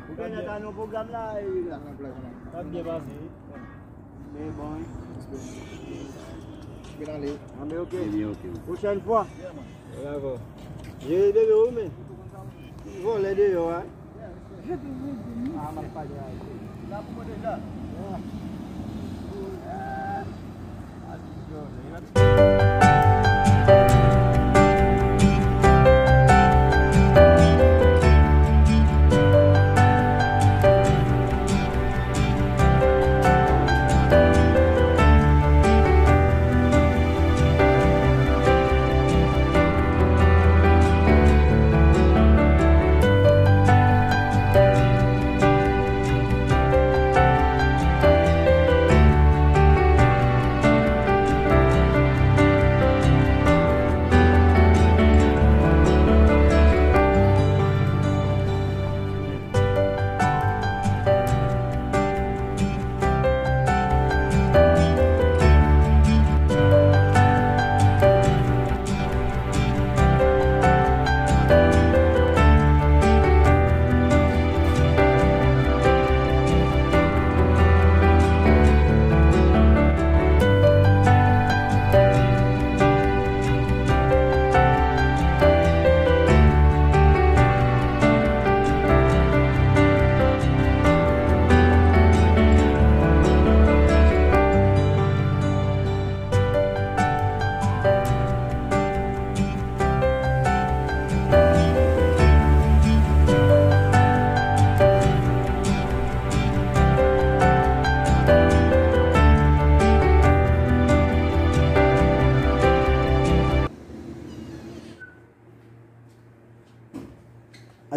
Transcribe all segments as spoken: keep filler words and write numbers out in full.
Ou konnen ta nan pwogram la, e la. L ap byen pase, wi. Men bon, wi. Byen ale. Anben, ok. Ebyen, ok. Pwochèn fwa. Dakò. Jere bebe ou, men. Vòlè deyò a. Ah, m ap pale a. La pou mwen deja.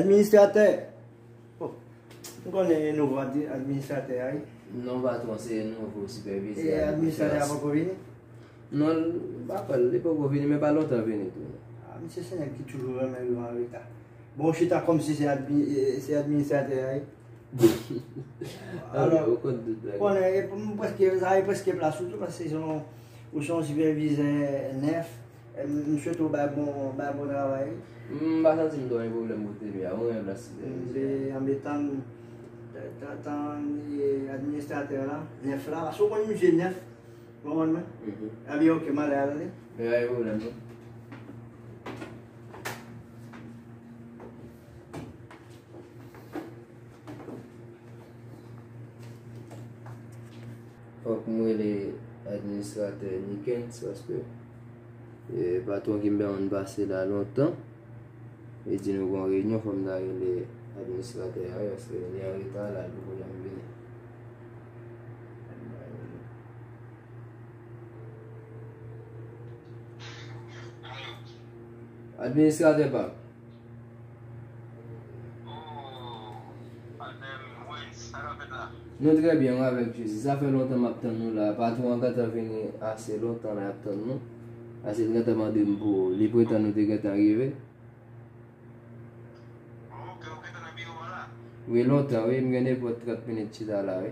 Administratè. Oh, m konnen e nouvo admi-, administratè a, wi. Non, patwon, se nouvo sipèvizè. E administratè a poko vini? Non, m pa kwè l, li poko vini, men pa lontan vini tou. Ah, misye se nèg ki toujou renmen rive an reta. Bon, chita kòmsi se admi-, e, se administratè a, wi. Alò, ou konn tout bagay. Konnen, e, m prèske, sa e prèske plas ou tou, paske se yon, ou se yon sipèvizè nèf. E, m, m swete w bay bon, bay bon travay. M pa santi m twò gen pwoblèm kote m ye a, ou renmen plas sipèvizè. Anben, anben, tann, tann, tann, e, administratè la, nèf la, paske ou konn misye nèf. Konprann mwen? Mhm. Anben, ok, m ale, ale. Men pa gen pwoblèm, non. Fòk mwen rele administratè Nikens, paske, e, patwon ki m byen konn pase la lontan. Li di nou gon reyinyon, fò m ta rele administratè a, wi, paske li an reta la, li poko janm vini. Administratè pa m. Nou trè byen, wi, avèk Jezi. Sa fè lontan m ap tann nou la. Patwon an gentan vini ase lontan la, y ap tann nou. Paske l gentan mande m pou li pretann nou te gentan rive. Wi, lontan, wi, m gen nenpòt trant minit chita la, wi.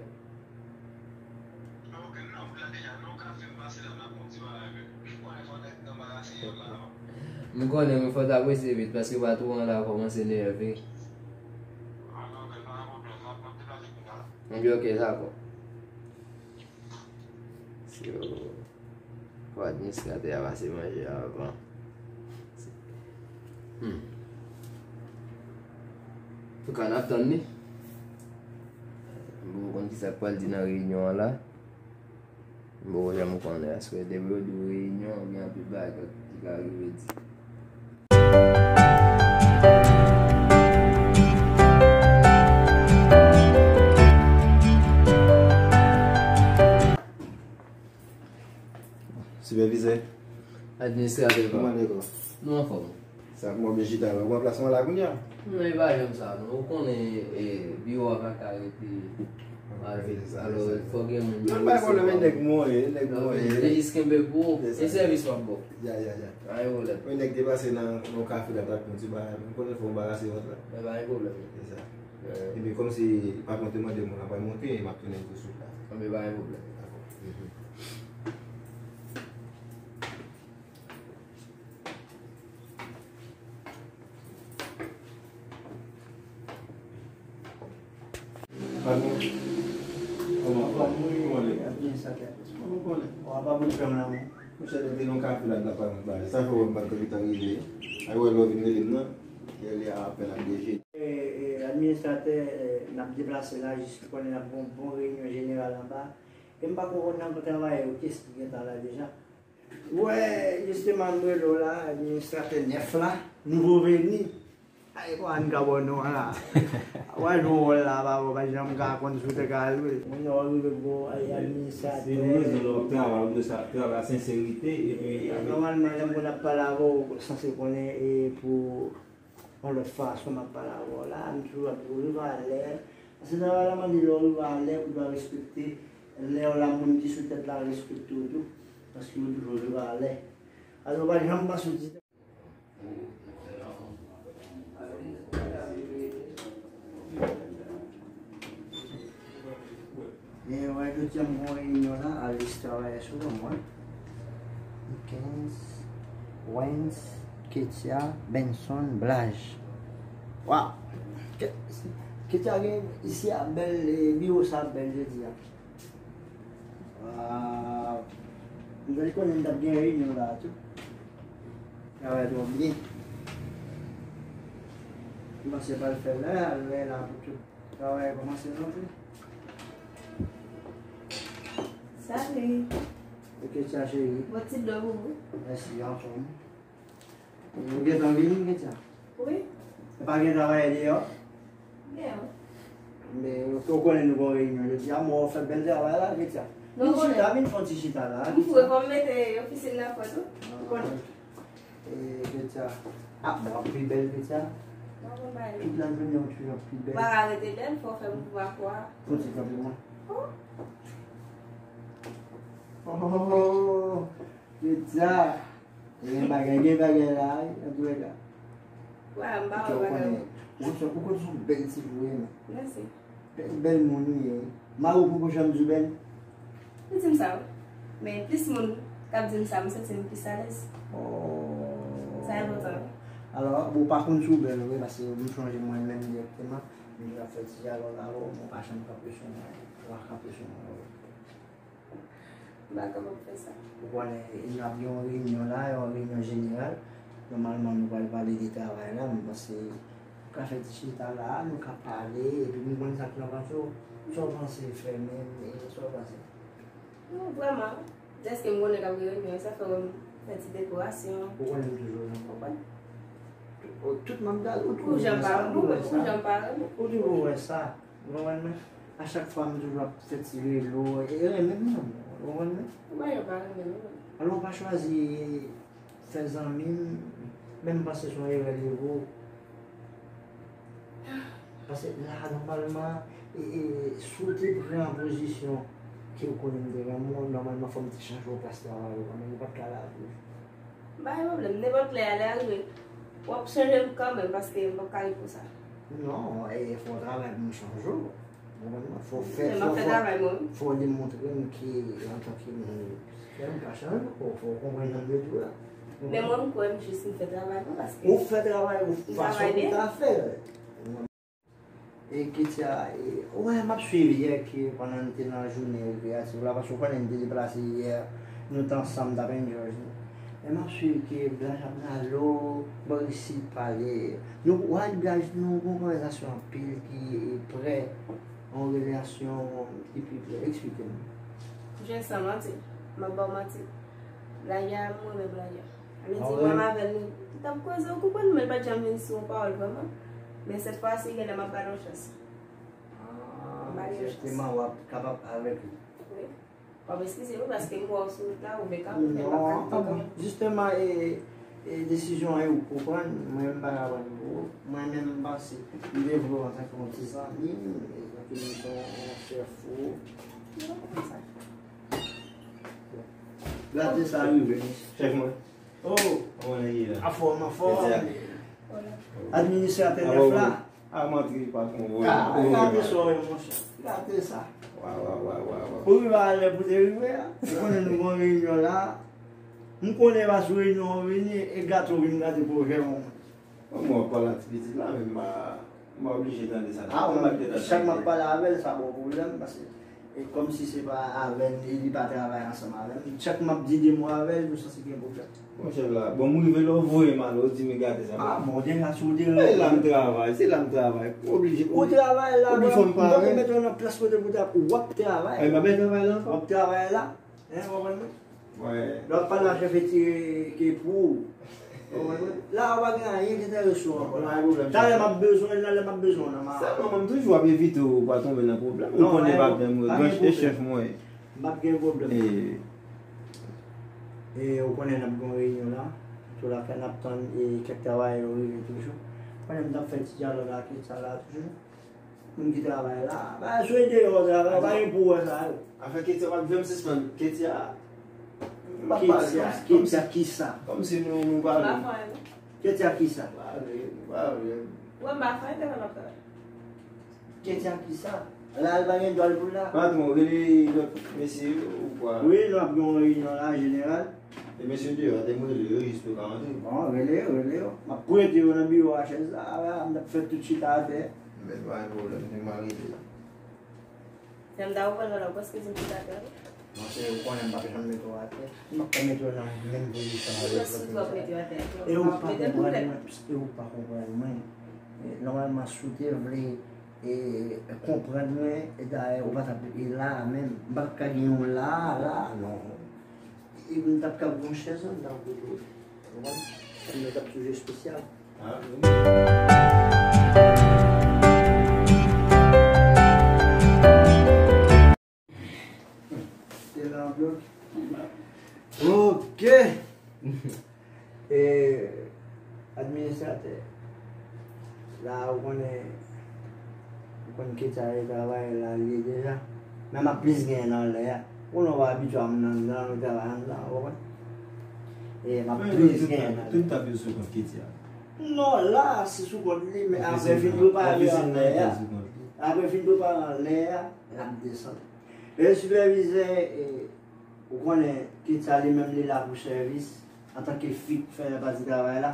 M konnen, men fò w ta prese vit, paske patwon an la kòmanse nève. Ebyen, ok, dakò. Fò administratè a pase manje a avan. Hmm. Antouka, n ap tann li. M poko konn kisa k pral di nan reyinyon an la. M poko janm konnen, paske depi yo di w reyinyon, gen anpil bagay ki ka rive di. Sipèvizè. Administratè pa. Kòman nèg la? Nou anfòm. Sa k mò byen chita la. Ou pran plas mwen la kounye a? Non, e pa janm sa, non. Ou konnen, e, biwo a pa ka rete vide. Alò, fò gen moun. Non, pa pwoblèm, e nèg mwen ye, nèg mwen ye. Li jis kenbe pou ou. E sèvis w ap ba w. Ya, ya, ya. Pa gen pwoblèm. Mwen nèg te pase nan yon kafe la, t ap pran ti bagay. M konnen fò m anbarase vant la. Men pa gen pwoblèm. Se sa. E kòmsi patwon te mande m, la pral monte, e m ap tounen touswit la. Anben, pa gen pwoblèm. Dakò. Patwon, kòman, kòman w ye, kòman w ye? Byen, sa fè. Kòman w konnen? Bon, apa bout frè m la, men. Monchè, depi nou ka fè la, n ap pale, n ap pale. Sa fè w wè m pa t gen tan rive. Ay, wè lè w vin rele m nan. Yè, lè a apèn ap deje. E, e, administratè, e, n ap deplase la, jis ou konnen n ap gen yon bon reyinyon jeneral anba. E m pa ko konn nan travayè yo, kiyès ki gentan la deja. Wè, jisteman, m rele w la, administratè nèf la, nouvo veni. Ay, kwa n ka ba w non la. Wè, jwe wòl la, papa, pa janm ka konn si w te ka jwe. Moun yo rive gwo, ay, administratè. Se yon rezon lè w ap travay, ou dwe sa travay ak senserite, epi avèk... Nòmalman, lè moun ap pale avè w, ou sanse konnen e pou yon lòt fason m ap pale avè w la, m toujou ap di w rive alè. Paske travay la mande lè w rive alè, ou dwe respekte lè w la, moun ki sou tèt la respekte w tou, paske ou toujou rive alè. Alò, pa janm panse w ti Men wè, jodi a m gen yon reyinyon la, a lis travayè sou non mwen. Dickens, Wens, Ketia, Benson, Blaj. Waw! Ke-, Ketia gen isi a bèl, e, biwo sa bèl jodi a. Waw! M te konnen m t ap gen reyinyon la tou. Travay twò byen. M panse pral fè lè, lè la pou tout travay kòmanse rantre. Salut! Ok, tcha cheri. Bon ti dlo pou ou. Mèsi, anfòm. Ou gentan vini, Ketia? Wi. E pa gen travayè deyò? Gen. Men, ou konnen nou gon reyinyon jodi a, men w fè bèl travay la, Ketia. Vin chita, vin fè yon ti chita la, Ketia. M foure fò m mete ofisin nan fò tou. Ou konnen. E, Ketia. A, bon, w ap pi bèl, Ketia. Tout lajounen, w toujou ap pi bèl. M pa ka rete bèl, fò w fè m pou akwa. Fò w ti kanpe mwen. Oh. Oh. Ketia, gen bagay, gen bagay la, wi, antoulèka. Wè, m pa wè bagay. Ou konn, ou konn se yon bèl ti fi, wi. Mèsi. Bèl, bèl moun ou ye, wi. Mari w poko janm di w bèl? Li di m sa, wi. Men plis moun k ap di m sa, m santi m plis alèz. Oh. Sa enpòtan, wi. Alò, ou pa konn si w bèl, wi, paske m sonje mwen menm dirèkteman, m t ap fè ti jalon la, alò, mwen pa janm kanpe sou mwen, ou pa kanpe sou mwen, wi. M pa kapab fè sa. Ou konnen, n ap gen yon reyinyon la, yon reyinyon jeneral. Nòmalman, nou pral pale de travay la, men m panse nou ka fè ti chita la, nou ka pale, epi m konn sa k nan panse w. Sa w panse fè menm, e sa w panse? Non, vrèman, dèske m konnen k ap gen reyinyon, sa fè w wè m fè ti dekorasyon. Ou konnen m toujou renmen w. Ou konprann? Tout, tout manm gade, ou toujou wè sa, ou toujou wè sa. Ou toujou wè sa. Ou konprann mwen? A chak fwa m toujou ap fè ti relo, e renmen m nan, ou konprann mwen? Mwen yo pa renmen m, non. Alò, ou pa chwazi fè zanmi m, men m panse se yon erè de vo. Paske la, nòmalman, e, e, si w te pran pozisyon ke w konnen m te renmen w, nòmalman, fò m te chanje w plas travay ou, kanmenm, ou pa t ka la toujou. M pa gen pwoblèm. Nenpòt lè a, lè a rive, w ap chanje m kanmenm, paske m p ap ka ret konsa. Non, e fò w travay pou m chanje w. Ou konprann mwen? Fò w fè, fò, fò, fò w demontre m ke, antanke moun, fè m pa chanje w, fò, fò w konprann jan m ye tou la. Men mwen, m kwè m jis m fè travay mwen, paske ou fè travay ou fason pou w ta fè l. E Ketia, e, wè, m ap swiv yè ke pandan n te nan jounen rekreyatif la, paske w konnen n te deplase yè, nou t ansanm, t ap enjoy. E m ap swiv ke Blaj ap rale w, bò isit pale. Nou, w ak Blaj, nou gon konvèsasyon anpil ki prè, yon relasyon ki pi prè. Eksplike m. Jwenn san manti, m ap ba w manti. Blaj a, m renmen Blaj a. Ann di, mwen avè l, nou t ap koze, ou konprann, men l pa t janm vin sou yon pawòl vrèman. Men sèt fwa si, genlè m ap ba l yon chans. M ba l yon chans. Jisteman, w ap kapab avèk li. Wi. W ap eskize m, wi, paske m wè w sou wout la, ou vle kanpe, men m p ap ka kanpe. Non, jisteman, e, e, desizyon an, ou konprann, mwen, m pa ka pran l pou ou. Mwen menm, m panse, m te vle w antanke yon ti zanmi, e, antanke yon chèf ou. Non, pa sa. Gade sa rive, chèf mwen. Oh! Kòman w ye la? Anfòm, anfòm. Administratè nèf la. A, m antre, patwon, woy. Ah, gade sa w ye, monchè. Gade sa. Wa, wa, wa, wa, wa. Ou rive a lè pou te rive a. Ou konnen nou gen yon reyinyon la. M konnen pa sou reyinyon an vini, e gato vin gate pwojè an. Bon, mwen pale a ti pitit la, men m pa, m pa oblije tande sa. Ah, chak m ap pale avè l, sa ba w pwoblèm, paske e kòmsi se pa avè n, e li pa travay ansanm avè m. Chak m ap di de mo avè l, nou santi gen pwoblèm. Bon, chèf la, bon, m rive la, ou voye m ale, ou di m gade sa. Ah, bon, deja, si w deja. E la m travay, se la m travay. M oblije. Ou travay la, ou fò m pale. Mwen mete w nan plas kote pou ta, w ap travay. Ay, m ap travay la ankò. W ap travay la. Hein, w konprann mwen? Lè w ap pale a chèf, e ti ke pou ou. Ou konprann mwen? La, ou pa gen anyen ki enterese w ankò. Talè m ap bezwen l, talè m ap bezwen w nan ma. Sèlman mwen, m toujou ap evite w pa tonbe nan pwoblèm. Ou konnen pa gen mwen, e chèf mwen. M p ap gen pwoblèm. E ou konnen n ap gen yon reyinyon la. Tou la fè n ap tann e kèk travayè yo rive toujou. Konnen m t ap fè ti dyalòg ak sa la toujou. Moun ki travay la. Ba, sou e deyò travay, pa gen pou wè sa yo. Afè Ketia, w ap janm sispann Ketia. M ap pale Ketia, Ketia kisa? Kòmsi nou, nou pa. Ketia kisa? Pa vle, pa vle. Wè, m pa fè, te konn ap travay. Ketia kisa? La, l pa gen dwa l pou l la. Patwon, rele lòt mesye yo ou kwa? Wi, nou ap gen yon reyinyon la, jeneral. E mesye deyò, te m rele yo, jis pou yo ka antre. Bon, rele yo, rele yo. M ap prete yo nan biwo a chèz la, la, m ap fè tout chita atè. Men pa gen pwoblèm, te m a rele. Lè m ta reponn nan lòk, prèske di m chita atè wi. Monchè, ou konnen m p ap janm mete w atè. M p ap mete w nan menm pozisyon avèk lòt. E ou pa konprann mwen, e ou pa konprann mwen. E, nòmalman, si w te vle, e, konprann mwen, e dayè, ou pa t ap, e la a menm, m pa t ap ka gen yon la a, la a, non. E m t ap ka pran chèz lan, m t ap pote w. Ou konprann? Sa m t ap toujou espesyal. Ah, wi. Se la anvlòp. Ok. E, administratè, la, ou konnen, ou konn Ketia e travay la, li ye deja. Men m ap plis genyen nan lè a. Ou konnen w abitye a moun anndan, ou travay anndan, ou konprann? E m ap plis genyen nan lè a. Tout tap yo sou kont Ketia. Non, la, se sou kont li, men apre fin prepare an lè a. Apre fin prepare an lè a, l ap desann. E sipèvizè, e, ou konnen, Ketia li menm li la pou sèvis, antanke fi k fè pati travay la.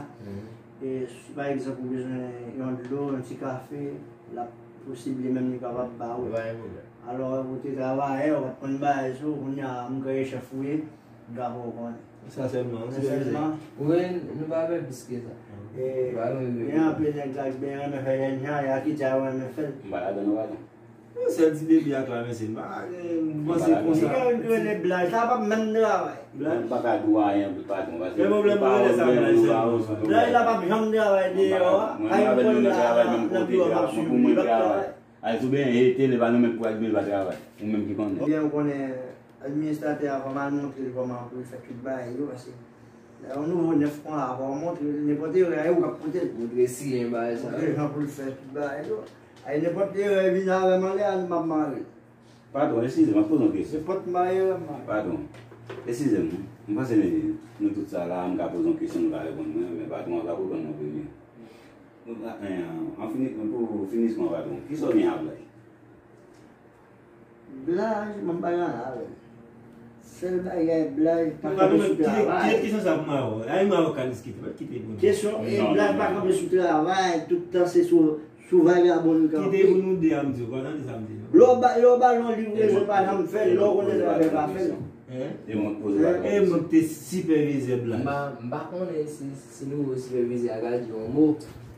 E si pa egzanp ou bezwen yon dlo, yon ti kafe, l ap posib li menm li kapab ba ou. Alò, ou te travayè, ou pa t konn bagay sou, kounye a, m kreye chèf ou ye, m ka fè w konnen. Sa sèlman, ou sipèvizè. Wi, nou pa fè plis ke sa. Gen anpil nèg la ki byen renmen fè jèn jan, y a Ketia yo renmen fè l. M pa ladan non, patwon. Yon sèl ti bebe ak la, mesye, m pa gen, m panse konsa. Gen yon ki rele Blaj, sa p ap menm travay. Blaj. Mwen pa ka di w anyen, patwon, paske men pwoblèm nou rele sa Blaj sèlman. Blaj la p ap janm travay deyò a. Mwen avè l nou travay menm kote, pou mwen travay. Ay, sou byen, e tele pa nou menm pou al byen pa travay. Ou menm ki konnen. Ebyen, ou konnen, administratè a fò m al montre l kòman pou l fè tout bagay yo, paske lè yon nouvo nèf konsa, fò w montre l, nenpòt erè, e ou k ap pote l. Montre siyen bagay sa yo. Montre jan pou l fè tout bagay yo. Ay, nenpòt erè vin avè m anlè a, m ap mare l. Patwon, eskize m, m ap poze yon kesyon. Nenpòt mare, m ap mare l. Patwon, eskize m, wi. M panse nou tout sa la, m ka poze yon kesyon, nou ka reponn mwen, men patwon an k ap reponn mwen premye. An fini, pou finisman, patwon, kisa w gen a Blaj? Blaj, m ap bay anyen avè l. Sèl bagay, Blaj pa kanpe sou travay. Kite kesyon sa pou Mawò. Ay, Mawò ka diskite, pa kite pou nou. Kesyon, e Blaj pa kanpe sou travay, tout tan se sou, sou vagabon li kanpe. Kite pou nou de a m di w, pa tande sa m di w. Lè w ba, lè w ba l yon livrezon, pa janm fè l, lè w konnen sa w ap fè, pa fè l. E mwen k poze patwon. E mwen k te sipèvizè Blaj. M pa, m pa konnen si, si nouvo sipèvizè a ka di yon mo.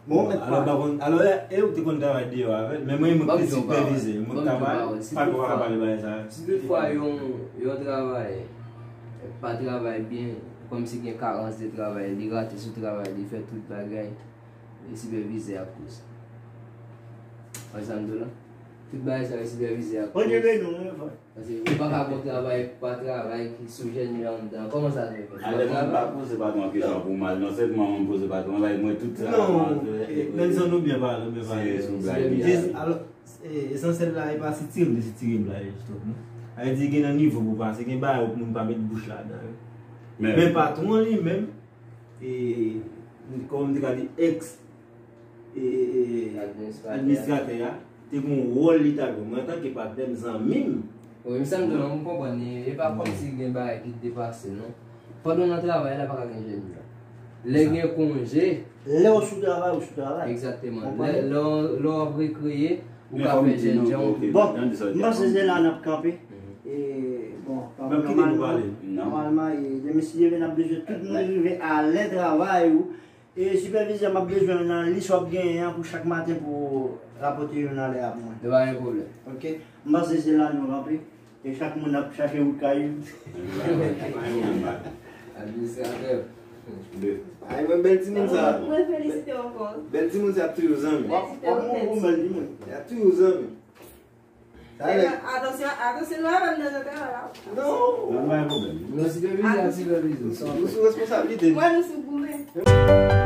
Bon, mèt pa. Alò, pa konn, alò, e ou te konn travay deyò avè l, men mwen, mwen te sipèvize, mwen t ap pale, patwon pa ka pale bagay sa. Si toutfwa yon, yon travayè pa travay byen, kòmsi gen karans de travay, li rate sou travay, li fè tout bagay, e sipèvizè ap koz. Wè sa m di w la? Tout bagay sa yo, sipèvizè ap koz. Bondye beni w, wi, frè. Paske ou pa ka gon travay, pa travay ki sou jèn yo anndan. Kòman sa fè fèt? Alè mwen pa poze patwon kesyon pou mal, non, sèlman mwen poze patwon, bay mwen tout sa. Non, Nelson, ou byen pale, ou byen pale. Se sou blag li ye. Alò, esansyèl la, e pa sitire m te sitire Blaj, non. Sa vle di gen nan nivo pou pase, gen bagay pou moun pa met bouch ladan. Men patwon li menm, e, kòman m te ka di, ex, e, e, e, administratè a te gen yon wòl li ta jwe. Mwen, antanke patnè m, zanmi m, wi, m sanm di w, non, m konprann li. E pa kòmsi gen bagay ki depase, non. Pandan w nan travay la, pa ka gen jènjan. Lè gen konje, lè w sou travay, ou sou travay. Egzakteman. Lè, lè w, lè w ap rekreye, ou ka fè jènjan. Bon, m panse se la n ap kanpe. E, bon, nòmalman, nòmalman, e, demen si Dye vle, n ap bezwen tout moun rive a lè travay ou. E sipèvizè, m ap bezwen nan lis w ap genyen an pou chak maten pou w rapòte yo nan lè a pou mwen. Yo pa gen pwoblèm. Ok. M panse se la nou kanpe. E chak moun ap chache wout kay yo. Administratè. Ay, mwen bèl timoun sa. Mwen felisite w ankò. Bèl timoun sa ap toujou zanmi. Felisite w, Teddy. Bèl timoun. Y ap toujou zanmi. Atansyon, atansyon, nou avè m nan zantè la. Non. Non, pa gen pwoblèm. Nou sipèvize, sipèvize. Nou sou responsablite. Mwen, nou sou goumen.